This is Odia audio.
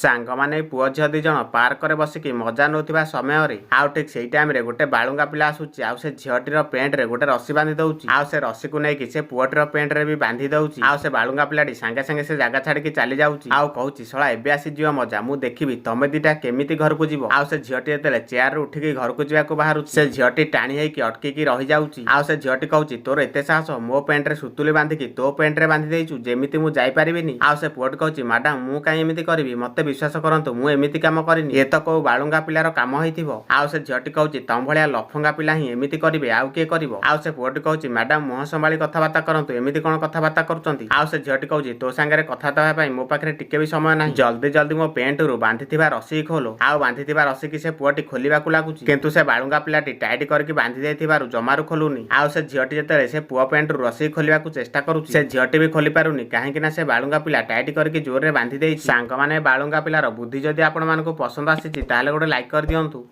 ସାଙ୍ଗମାନେ ପୁଅ ଝିଅ ଦି ଜଣ ପାର୍କରେ ବସିକି ମଜା ନେଉଥିବା ସମୟରେ ଆଉ ଠିକ ସେଇ ଟାଇମରେ ଗୋଟେ ବାଳୁଙ୍ଗା ପିଲା ଆସୁଛି ଆଉ ସେ ଝିଅଟିର ପ୍ୟାଣ୍ଟରେ ଗୋଟେ ରସି ବାନ୍ଧି ଦଉଛି ଆଉ ସେ ରସିକୁ ନେଇକି ସେ ପୁଅଟିର ପ୍ୟାଣ୍ଟରେ ବି ବାନ୍ଧି ଦଉଛି। ଆଉ ସେ ବାଳୁଙ୍ଗା ପିଲାଟି ସାଙ୍ଗେ ସାଙ୍ଗେ ସେ ଜାଗା ଛାଡିକି ଚାଲି ଯାଉଛି ଆଉ କହୁଛି, "ଶଳା, ଏବେ ଆସିଯିବ ମଜା। ମୁଁ ଦେଖିବି ତମେ ଦିଟା କେମିତି ଘରକୁ ଯିବ।" ଆଉ ସେ ଝିଅଟି ଯେତେବେଳେ ଚେୟାରରୁ ଉଠିକି ଘରକୁ ଯିବାକୁ ବାହାରୁଛି, ସେ ଝିଅଟି ଟାଣି ହେଇକି ଅଟକିକି ରହିଯାଉଛି। ଆଉ ସେ ଝିଅଟି କହୁଛି, "ତୋର ଏତେ ସାହସ, ମୋ ପ୍ୟାଣ୍ଟରେ ସୁତୁଲି ବାନ୍ଧିକି ତୋ ପ୍ୟାଣ୍ଟରେ ବାନ୍ଧି ଦେଇଛୁ, ଯେମିତି ମୁଁ ଯାଇପାରିବିନି?" ଆଉ ସେ ପୁଅଟି କହୁଛି, "ମ୍ୟାଡାମ, ମୁଁ କାହିଁ ଏମିତି କରିବି? ମତେ ବିଶ୍ୱାସ କରନ୍ତୁ, ମୁଁ ଏମିତି କାମ କରିନି। ଏ ତ କୋଉ ବାଳୁଙ୍ଗା ପିଲାର କାମ ହେଇଥିବ।" ଆଉ ସେ ଝିଅଟି କହୁଛି, "ତମ ଭଳିଆ ଲଫଙ୍ଗା ପିଲା ହିଁ ଏମିତି କରିବେ, ଆଉ କିଏ କରିବ?" ଆଉ ସେ ପୁଅଟି କହୁଛି, "ମ୍ୟାଡାମ, ମୁହଁ ସମ୍ଭାଳି କଥାବାର୍ତ୍ତା କରନ୍ତୁ। ଏମିତି କଣ କଥାବାର୍ତ୍ତା କରୁଛନ୍ତି?" ଆଉ ସେ ଝିଅଟି କହୁଛି, "ତୋ ସାଙ୍ଗରେ କଥାବାର୍ତ୍ତା ହେବା ପାଇଁ ମୋ ପାଖରେ ଟିକେ ବି ସମୟ ନାହିଁ। ଜଲ୍ଦି ଜଲ୍ଦି ମୋ ପ୍ୟାଣ୍ଟରୁ ବାନ୍ଧିଥିବା ରସି ଖୋଲ।" ଆଉ ବାନ୍ଧିଥିବା ରସିକି ସେ ପୁଅଟି ଖୋଲିବାକୁ ଲାଗୁଛି, କିନ୍ତୁ ସେ ବାଳୁଙ୍ଗା ପିଲାଟି ଟାଇଟ୍ କରିକି ବାନ୍ଧି ଦେଇଥିବାରୁ ଜମାରୁ ଖୋଲୁନି। ଆଉ ସେ ଝିଅଟି ଯେତେବେଳେ ସେ ପୁଅ ପ୍ୟାଣ୍ଟରୁ ରସି ଖୋଲିବାକୁ ଚେଷ୍ଟା କରୁଛି, ସେ ଝିଅଟି ବି ଖୋଲି ପାରୁନି, କାହିଁକି ନା ସେ ବାଳୁଙ୍ଗା ପିଲା ଟାଇଟ୍ କରିକି ଜୋରରେ ବାନ୍ଧି ଦେଇଛି। ସାଙ୍ଗମାନେ, ବାଳୁଙ୍ଗା ପିଲାର ବୁଦ୍ଧି ଯଦି ଆପଣମାନଙ୍କୁ ପସନ୍ଦ ଆସିଛି, ତାହେଲେ ଗୋଟେ ଲାଇକ୍ କରିଦିଅନ୍ତୁ।